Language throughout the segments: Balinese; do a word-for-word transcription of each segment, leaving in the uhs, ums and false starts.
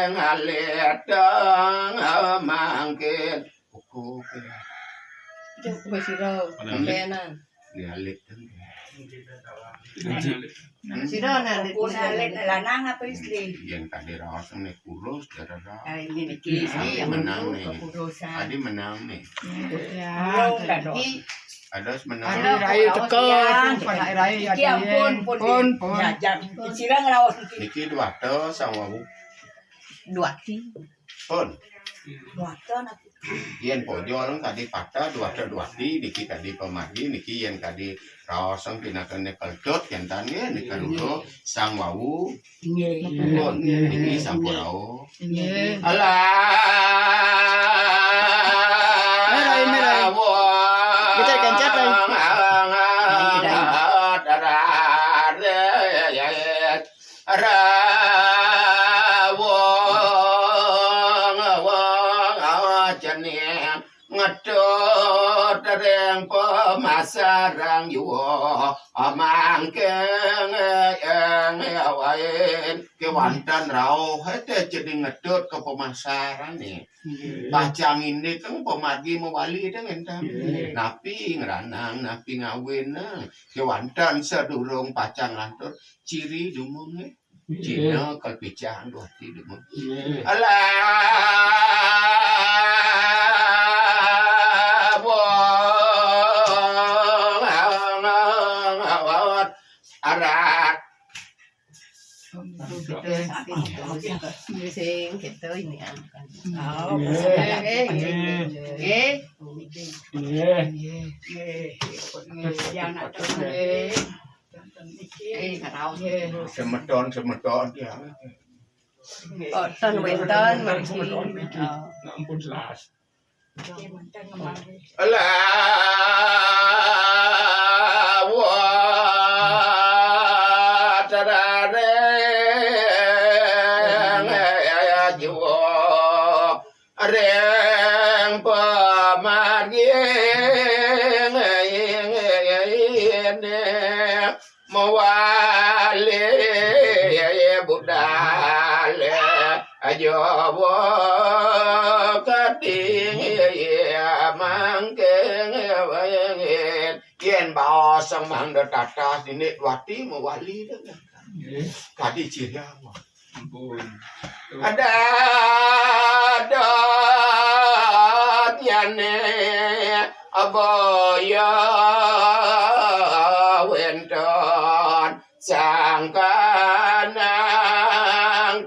Ngalit dong mangkin. Kuku. Cuk, wis sira. Ngalit dong. Sira ngalit. Kuku ngalit, lanang apa istri? Yang tadi raos nih kurus, darah. Ah, ini niki, yang menang nih. Tadi menang nih. Ya, tadi ada menang. Rai teko, pun, Rai, iki ampun, pun. Pun, pun. Jajan. Sira ngraos iki. Niki dua ratus sama Bu. Duati. Pun. Duati. Yen pojol tadi patah, dua ratus duati, niki tadi pemadi, niki yen tadi raosang pinakene keltut, yen tadi niki lho sang wau. Nggih. Pun, niki sampun rauh. Nggih. Alah. Merai, merai. Kita kencet, Rai. Rawong, wong, cening. Ngedot ring pemasarang yuwa amangkeng eng wain. Kewanten rauh ete jadi ngedot ke pemasarane. Nggih. Bajang ini kang pemadi mewali deng enten. Nggih. Napi ngranang, napi ngawin, nang. Kewanten sedurung pacang lantur ciri dumunge. Cina kalpicang dua ti dumun. Alah, wong, arat. Sing gitu ini angkat. Oh, nggih. Nggih. Nggih. Nggih. Nggih. Nggih. Semeton, semeton ya. Boten wenten mriki. Semeton niki. Oh. Ampun selas. Lah, wah, terareng, ya, ya, jiwa. Ring pamargine mewali budal Jawa kading mangkeng wengin. Yen baos mangda tatah dini wati mewali dengan kadi cirang. Ampun. Ada adat yane abaya wenten sangkanang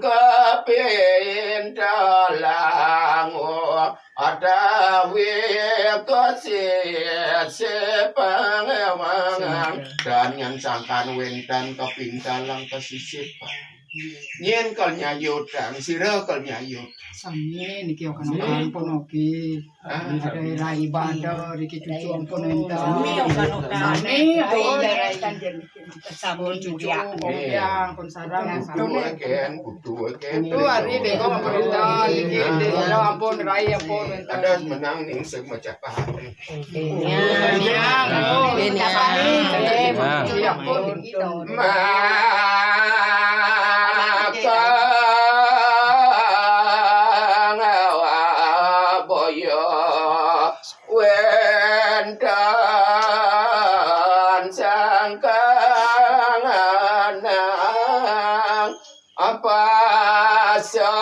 kepintalang atawi kasisipang. Dan yang sangkan wenten kepintalang kasisipang. Nyen kal nyayutang, sira kal nyayut. Sami niki okan-okan pun oke. Ah. Ada rai ibadah, riki cucu ampun enten. Sami okan-okan. Sami, ampun. Rai, rai, rai, rai. Sampun cucu, ya. Pun sarang, kudu eken, kudu eken. Kudu hari bego pemerintah, niki, ya ampun, rai ampun. Ada menang ning sing macapa. Ini. Ini. Ini. Iya, ampun. Maka ngawa boyo wenten sangkanganang apa sang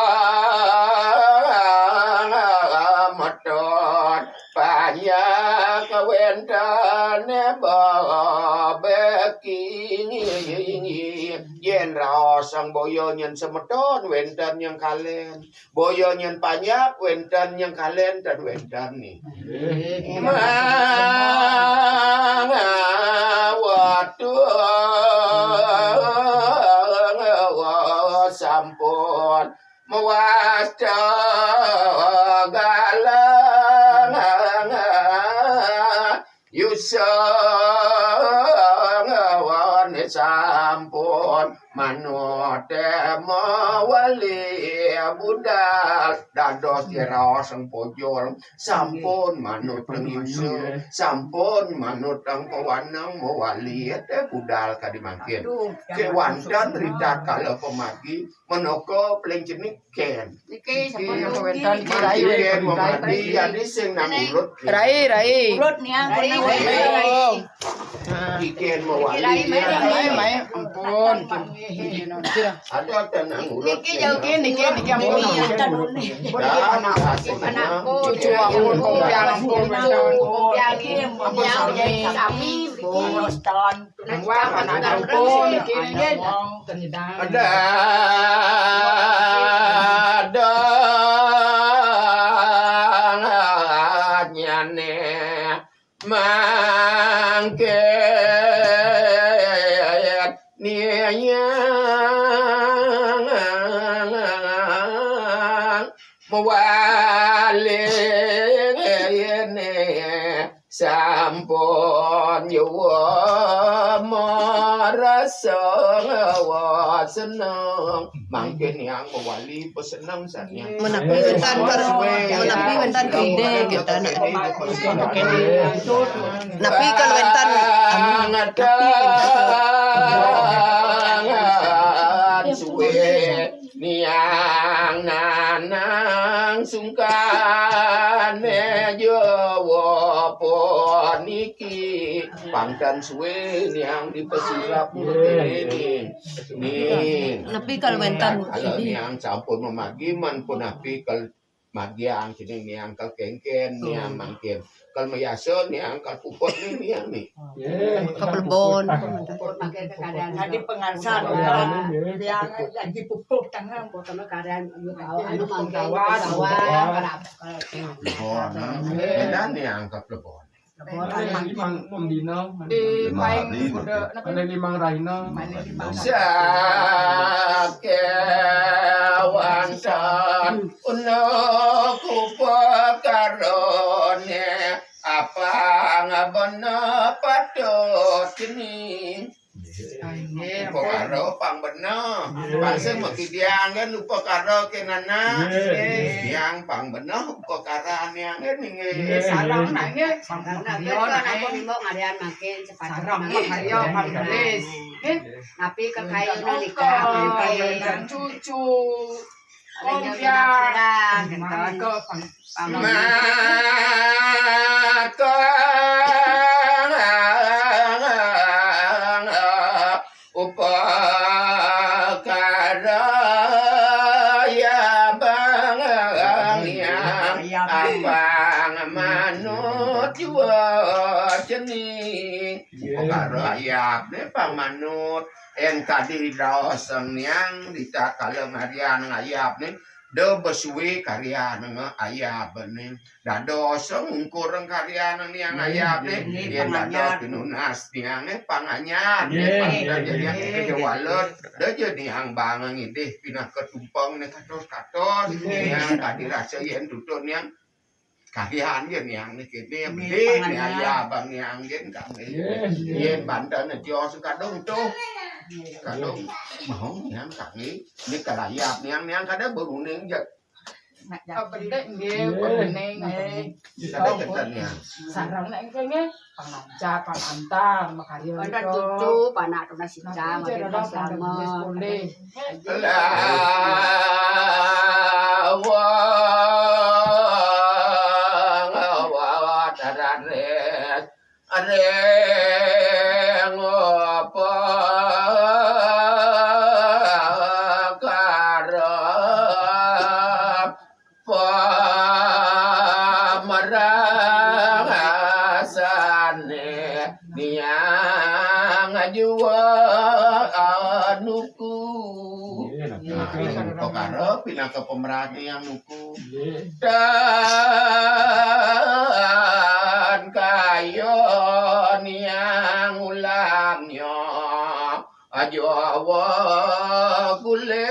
meton banyak wentene babeki. Yen raos sang boyo nyen semeton wenten nyengkalen. Boyo nyen panjak, wenten nyengkalen dan wenten ni. Mangawatu sampun mewasta galang. Yusang awan sampun Manut mawali budal dados jeraos ring pojol. Sampun manut ring yusa, sampun manut ring pawaneng mawali té budal kadi mangkin. Kéwanten ritatkala pamargi, menaka pléng cenik kén. Niki sampun wénten niki rai. Kén mamargi, yadi sing nang ulut. Rai, rai. Ulut niang. Rai, rai. Kén mawali. Rai, rai, ampun. Ada tenang ulut. Niki jauh niki, niki ampun. Dah, makasih. Anakku, cucu ampun, kompiang ampun, wénten ampun. Ampun sami. Sami, niki. Wah, anak ampun, niki, niki. Ada, ada nyane mangkin niang mawali ne. Sampun yuwa marasa ngawa seneng. Mangkin niang mawali peseneng sanian. Menapi wénten kar-, menapi wénten kide kita nak. Napi kal wénten anu, napi wénten. Suwe niang nanang sungkane Jawa puniki. Pangtan suwe niang dipesulap ngene. Ning. Nepi kal wénten. Kalau niang sampun memagi, man punapi kal magiang, sini niang kal kéngkén, niang mangkin. Kal mayasa, niang kal puput, ning niang ni. Nggih. Kaplebon. Puput mangkin keadaan. Tadi pengansan, niang lagi puput tangan. Pokoknya keadaan anu mangkin, penggawa, penggawa. Plebon, nah, beda niang kaplebon. Limang, limang dina. Di paing kuda, napa? Ada limang rahina. Sakéwanten unuk upakarane, apang bena patut geni. Nggih, upakara pang beneh. Nggih. Pang sing makidiang kan upakara kénana. Nggih. Diang pang beneh upakara niang nggih, nggih. Nggih, sareng nak nggih. Sareng nak nggih, kan ampun imbok ngarian mangkin sepatu sareng mangkin. Makarya pang gelis. Nggih. Napi kekayunan nikah mangkin. Kekayunan cucu. Ada jam enam, gitu. Maka upakara ya bang yang apang manut jua cening. Upakara ayap ne pang manut. Yen kadi raos niang, ditatkala ngarian ayap ne, da besuwe karyananga ayabane. Dados ngungkur karyanang niang ayabane. Nggih, yen dados panganyar. Pinunas niange panganyar. Nggih. Panganyar jadi kewalet. Da jadi niang bang ngidih pinaka tumpeng ne katos-katos. Nggih. Niang kadi rasa yen tutun niang karyan yen niang ne kene. Nggih, beli panganyar. Niang ayabang niang yen kami. Nggih, nggih. Yen banten ne tios kadung tuh. Kadung mau niang kami. Ini kalayap niang, niang kada beruning jak. Nak jak. Pabendek nggih, nggih. Pabendek nggih. Kada ketan niang. Sareng nek engke nggih, pangancar, pangantar, makarya. Wonten cucu, panak tunas sicam, makin selamat. Lawang awat raris. Ring upakara pamarasane niang jua anuku. Nggih, nah, upakara pinaka pamarasane niang nuku. Nggih. Dan kaya niang ulamnya Yo wa gule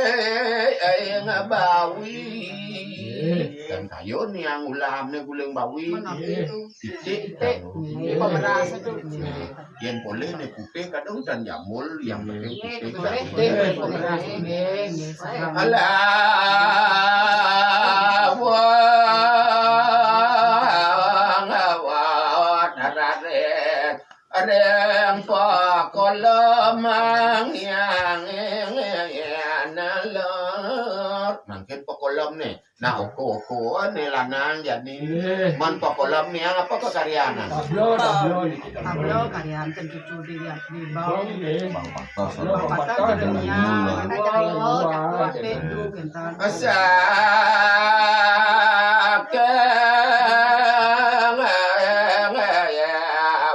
ai ngabawi. Kan kayo niang ulam ne guling bawi. Titik. Pemerasa tu. Yang boleh ne putih kadang dan jamul yang penting putih. Alah, wah, ngawat, raret. Reng pakola mangiang nalor. Mangkin pakola ne. Nah, oko-oko ne lanang jadi. Mon pakola niang apa kekaryanan? Tablo, tablo ni. Tablo karyan tentu cudi ya. Bang, eh. Bang patah, bang patah, bang patah, bang patah. Asakeng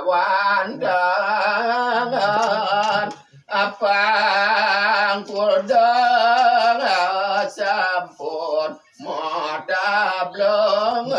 wandangan apang kudang sampun matablong.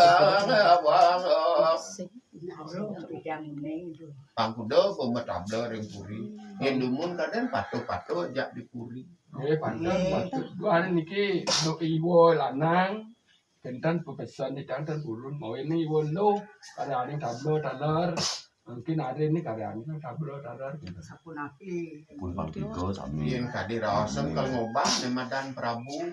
Pangkuda pematabla ring puri. Yen dumun kadén patuh-patuh jak di puri. Nggih, pantun, pantun. Dua hari niki, duk iwa lanang, kénten pepesan di tanten ulun, mau ini iwa luh, karyaning tabla taler, mungkin hari ini karyaning tabla taler. Sapunapi. Pun pang tiga sami. Yén kadi raosang kal ngobah né madan Prabu.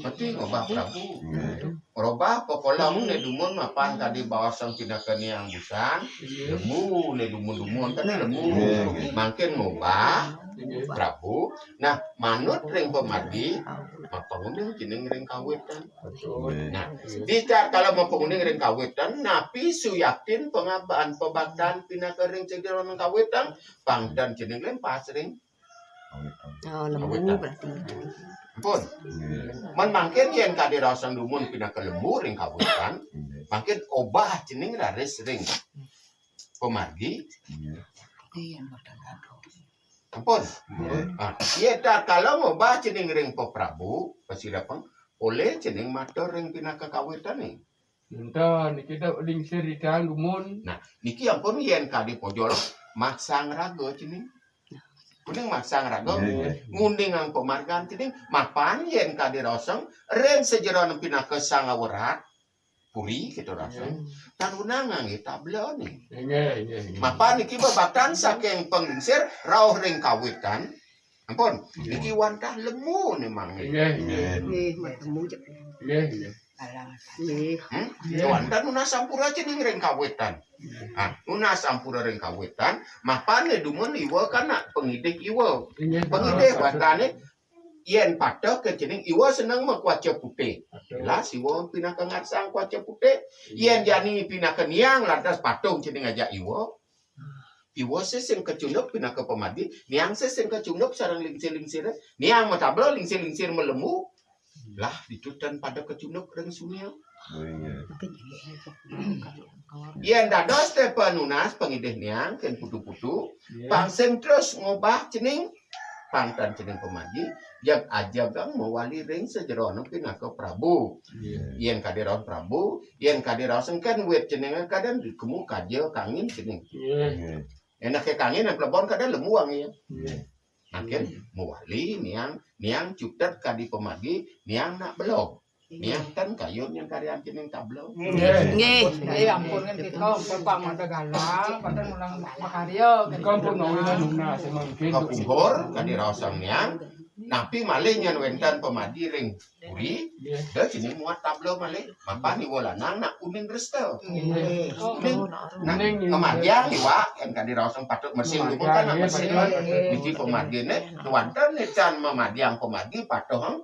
Peti ngobah Prabu. Nggih. Robah pakolom né dumun mapan kadi baosang pinaka niang busan. Nggih. Lemu né dumun-dumun kan lemu. Nggih, nggih. Mangkin ngobah Prabu. Nah, manut ring pamargi, mapanguning cening ring kawitan. Betul. Nah, dicar kala mapanguning ring kawitan, napi suyatin pangabaan pabaktan pinaka ring cening ring kawitan, pangtan cening lempas ring Oh, lemu berarti. Ampun. Nggih. Man mangkin yén kadi raosang dumun pinaka lemu ring kawitan, nggih, mangkin obah cening raris ring pamargi. Nggih. Ampun. Nggih. Ah, yén tatkala ngobah cening ring paprabu, pasirepeng, polih cening matur ring pinaka kawitané. Enten, niki dah lingsir idang dumun. Nah, niki ampun yén kadi pojol maksang raga cening. Kuning maksang raga, nggih, nggih, nguningin pamargan cening. Mapan yén kadi raosang, ring sajeroning pinaka sang awerat, puri kita raosang. Nggih. Tan unang nganggé tabla né. Nggih, nggih, nggih. Mapan niki babatan saking panglingsir rauh ring kawitan. Ampun, nggih, niki wantah lemu né mangkin. Nggih, nggih. Nggih, matemu jek. Nggih, nggih. Alah. Nggih. Hmm? Nggih. Tuan, dan nunas sampura cening ring kawitan. Ah, nunas sampura ring kawitan, mapan né dumun iwa kan nak pangidih iwa. Nggih. Pangidih batané yén patuh ké cening iwa seneng makaca putih. Patuh. Jelas iwa pinaka ngarsang kaca putih. Nggih. Yén jani pinaka niang lantas patuh cening ajak iwa. Iwa sing kacunduk pinaka pamargi, niang sing kacunduk sareng lingsir-lingsiré, niang matabla lingsir-lingsir malemu. Lah, ditu tan pada kacunduk ring sunil. Oh, iya. Yén dados té panunas pangidih niang kén putu-putu, nggih, pang sing terus ngobah cening, pang tan cening pamargi, jag ajegang mawali ring sajeroning pinaka Prabu. Nggih. Yén kadi raos Prabu, yén kadi raos sengken wit cening kadén dikemu kaja kangin cening. Nggih. Nggih. Enak ké kangin nang plebon kadén lemu angin. Nggih. Mangkin mawali niang, niang cutet kadi pamargi, niang nak belog. Nggih. Niang tan kayun niang karyaning tabla. Nggih. Nggih. Nggih, ampun kan kita, ampun pang mata galang, padahal mulang makarya. Kita ampun nunas mangkin. Kapungkur, kadi raosang niang, napi malih nyén wénten pamargi ring puri, nggih, da cening muat tabla malih. Mapan iwa lanang nak uning resta. Nggih. Uning, nak uning, pamadiang iwa, yén kadi raosang patut mersing, nggih, dumun kan nak mersing, nggih, nggih. Niki pamarginé, tuan tan né can mamadiang pamargi patuh, hang?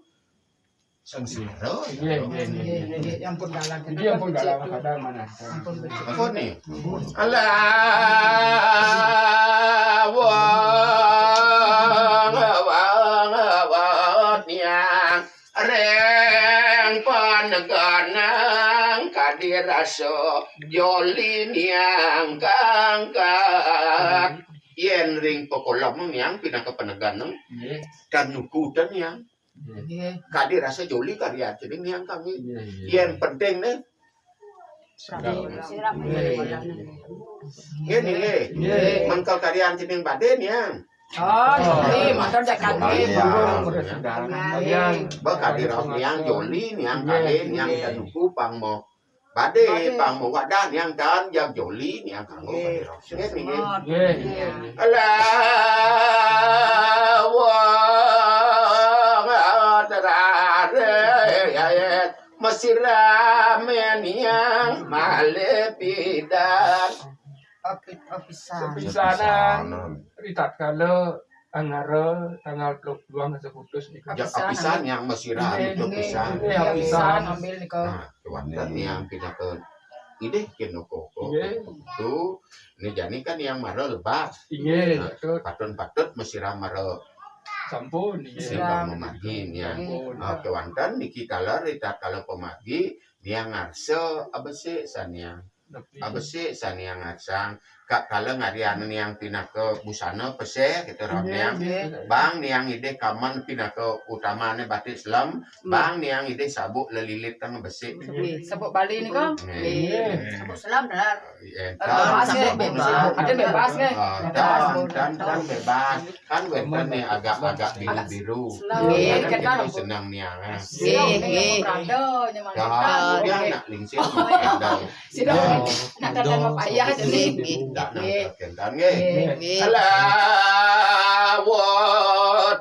Sengsara. Nggih, nggih, nggih, nggih. Nggih, ampun galang. Nggih, ampun galang, kadang mana? Ampun, ampun né. Alah, wong, wong, wong, niang. Ring paneganan kadi rasa joli niang kangkat. Yén ring pakolom niang pinaka paneganan, nggih, tan nuku tan niang. Nggih. Kadi rasa joli kadi ati ring niang kami. Nggih, nggih. Yén penting né, Sirap. Nggih, nggih. Nggih. Mangkal karyaning badé niang. Oh, joli, matur jakan. Iya. Burung, burung sedang. Iya. Yang Bek kadi rok niang joli, niang kade, niang danuku pang mo. Bade, pang mo wadah, niang tan, yang joli, niang kanggo kadi rok. Nggih, nggih. Nggih. Alah, wong terare, ya, ya. Mesirame niang malih pidan. Opi-, opisan. Sepisanan. Sepisanan. Ritatkala angara tanggal teluk puluh seputus niku. Ya, opisan. Opisan yang mesira. Nggih, itu nggih, pisan. Nggih, opisan. Opisan ambil niku. Nah, kewanten yang pinaka idih kena koko. Nggih. Itu, ini jani kan yang mara lebas. Nggih, nah, betul. Patut-patut mesira mara. Sampun, nggih. Sira memargi, ya. Sampun. Ah, kewanten niki taler, ritatkala pamargi, niang ngarsa abesik saniang. Abesik saniang ngarsang. Kak kala ngarian niang pinaka busana peseh, kita ron niang. Nggih. Bang niang idih kamen pinaka utamane batik selem, bang niang idih sabuk lelilit teng besik. Nggih, sabuk Bali nika. Nggih. Nggih. Sabuk selem, dah. Enten. Bebas, nggih, bebas. Ada bebas, nggih. Ah, dan, dan, dan bebas. Kan wénten nih agak-agak biru-biru. Nggih, kan. Itu senang nih, ya. Nggih, nggih. Prado, nyaman. Dah, dia nak lingsir, prado. Sida nak datang apa ya, jadi. Nggih. Ndak nak datang, nggih. Nggih. Selawat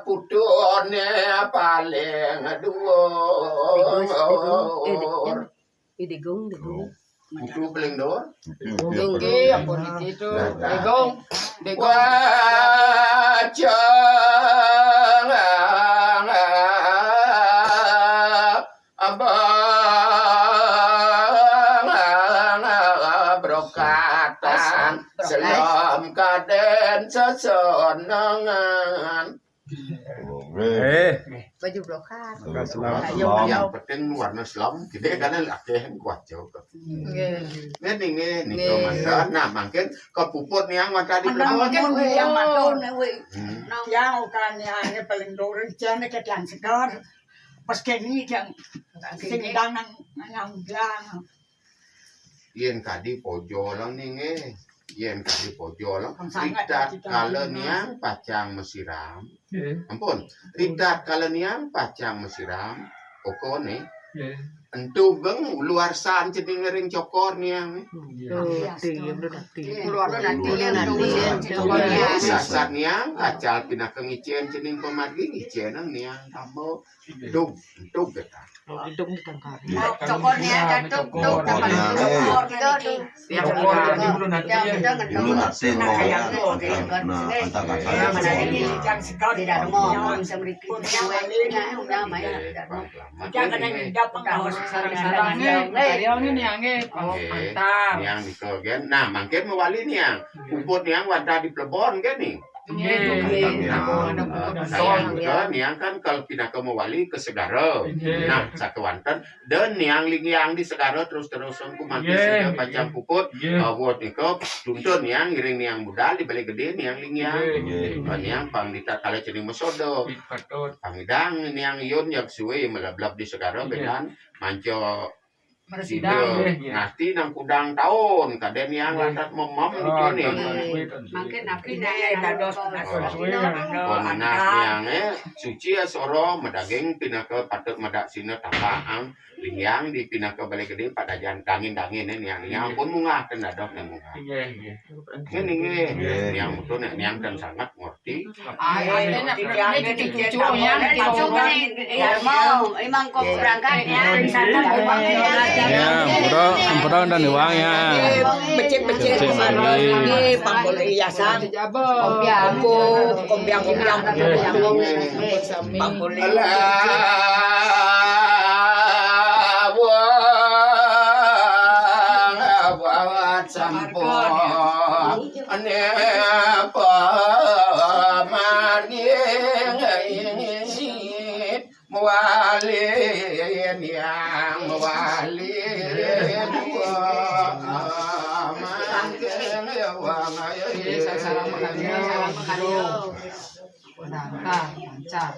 putune paling dhuwur. Idih, Gung, idih, Gung. Putu paling dhuwur. Gung, nggih, ampun niki to. Nah, nah. Idih, Gung. Idih, Gung. Wajah abang brokatan selem kaden sesonangan. Eh. Baju brokat. Brokat selem. Ayo, selem. Yang penting warna selem, kita kan akeh kuat jauh. Nggih. Nggih, nggih, nggih, nika manten. Nah, mangkin kepuput niang wantah di mangkin yang matur, wih. Hmm. Yang ukan niang paling durus, jane kedan segar. Pas kene yang sing dang nang, nang bilang. Yen kadi pojo lang ning, eh. Yen kadi pojo lang. Ritatkala niang pacang masiram. Nggih. Ampun. Ritatkala niang pacang masiram, okone. Nggih. Entu geng luar san cening ring cokor niang. Nggih. Luar nanti, ya, nanti. Sasat niang, kacal pinaka ngicen cening pamargi, ngicen niang tambah. Dug, dug, kita. Cokor niang, dug, dug, cokor niang, eh. Cokor niang, dulu nanti. Dulu nanti, nah, antar kata. Jangan sekali. Jangan. Jangan. Jangan. Sareng-sareng, nggih. Karya nggih, niang nggih. Antar. Niang nika, gen. Nah, mangkin mawali niang. Puput niang wantah di Plebon, gen, nih. Nggih, nggih. Nah, niang kan kal pinaka mawali ke segara. Nggih. Nah, sakewanten, dan niang lingiang di segara terus-terusan ku mangkin sida pacang puput. Nggih. Awot nika, tuntun niang, ngiring niang budal di Balai Gede, niang lingiang. Nggih. Niang pang ditatkala cening masoda. Patut. Pangidang niang yun jak suwe melebleb di segara, nggih, benan manca sida. Nggih. Ngarti nang kudang taun, kaden niang lantas memem niki ni. Nggih. Mangkin napi niang dados suwe. Pon anak niang, eh, suci asoro madaging pinaka patut madaksina tapaang. Lingiang di pinaka Balai Gede pada jan dangin-dangin, eh, niang, niang pun munggah ten dados niang munggah. Nggih, nggih. Nggih, nggih. Nggih. Niang betul, nek niang ten sangat ngerti. Ayo, ini cucu, ini cucu, yang cucu, nih. Ya, mau, emang kok berangkat, ya. Ya, mudah, mudah dan iwang, ya. Becik-becik, becik, lagi, pang boleh hiasan. Kompiang, kompiang, kompiang. Pang boleh. Alah, wong, wong sampun. Ane pamargi mawali niang mawali dua mangkin ya wang ayo. Nah, lancar.